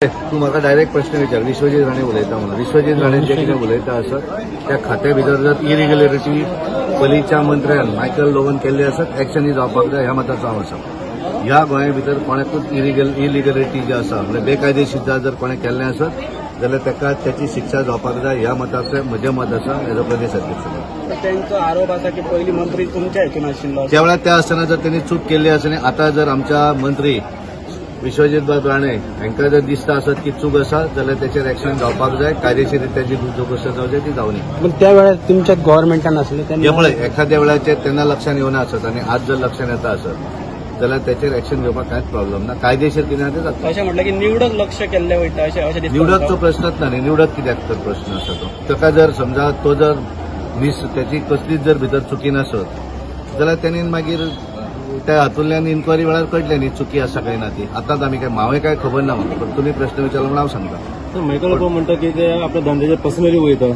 तूं म्हाका डायरेक्ट प्रश्न विचार, विश्वजीत राणे उलयता म्हणून. विश्वजीत राणे जे कितें उलयता आसत, त्या खात्या भितर जर इरिगुलरिटी पयलींच्या मंत्र्यान मायकल लोबोन केल्ली आसत, एक्शन ही जावपाक जाय ह्या मताचो हांव आसा. ह्या गोंया भितर कोणाकूच इलिगलिटी जी आसा, म्हणजे बेकायदेशीरता जर कोणें केल्लें आसत जाल्यार ताका त्याची शिक्षा जावपाक जाय ह्या मताचें म्हजें मत आसा एज अ प्रदेश अध्यक्ष म्हणून. तर त्यांचो आरोप आसा की पयलीं मंत्री तुमच्या हितून आशिल्लो. त्या वेळार त्या आसतना जर त्यांनी चूक केल्ली आसा आनी आतां जर आमच्या मंत्री विश्वजीत बाब राणे हांकां जर दिसता आसत की चूक आसा, जाल्यार तेचेर एक्शन जावपाक जाय. कायदेशीर रित्या जी चवकशी जावची ती जावनी. पण त्या वेळार तुमच्या गव्हर्मेंटान आसले हे तेन्ना? पळय, एखाद्या वेळाचेर तेन्ना लक्षात येवना आसत आनी आज जर लक्षात येता आसत जाल्यार तेचेर एक्शन घेवपाक कांयच प्रॉब्लम ना. कायदेशीर कितें आहा तें जाता. अशें म्हटलं की निवडक लक्ष केल्लें वयता अशें अशें दिसता. निवडकचो प्रश्नच ना न्ही. निवडक कित्याक तर प्रश्न आसा तो? ताका जर समजा तो जर मिस त्याची कसलीच जर भितर चुकी नासत जाल्यार तेणी मागीर त्या हातूंतल्यान इन्क्वायरी वेळार कळटलें न्ही चुकी आसा काय ना ती. आतांच आमी काय, हांवें काय खबर ना म्हाका, पण तुमी प्रश्न विचारलो म्हणून हांव सांगता. मायकल लोबो म्हणटा की ते आपल्या धंद्याचेर पर्सनली वयता.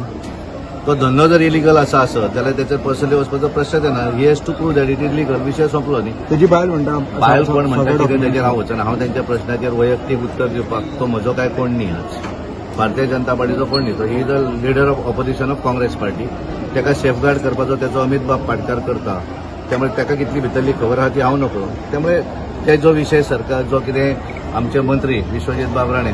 तो धंदो जर इलिगल आसा आसत जाल्यार त्याचेर पर्सनली वचपाचो प्रश्नच येना. He has to prove that it is legal. विशय सोंपलो न्ही. तेजी बायल म्हणटा. बायल कोण म्हणटा कितें तेजेर हांव वचना. हांव त्यांच्या प्रश्नाचेर वैयक्तीक उत्तर दिवपाक तो म्हजो काय कोण न्ही. आज भारतीय जनता पार्टीचो कोण न्ही तो. He is a leader of opposition of Congress party. ताका सेफगार्ड करपाचो त्याचो अमित बाब पाटकार करता. त्यामुळे ताका कितली भितरली खबर आहा ती हांव नकळो. त्यामुळे ते जो विशय सरकार जो कितें आमचे मंत्री विश्वजीत बाब राणे हांचे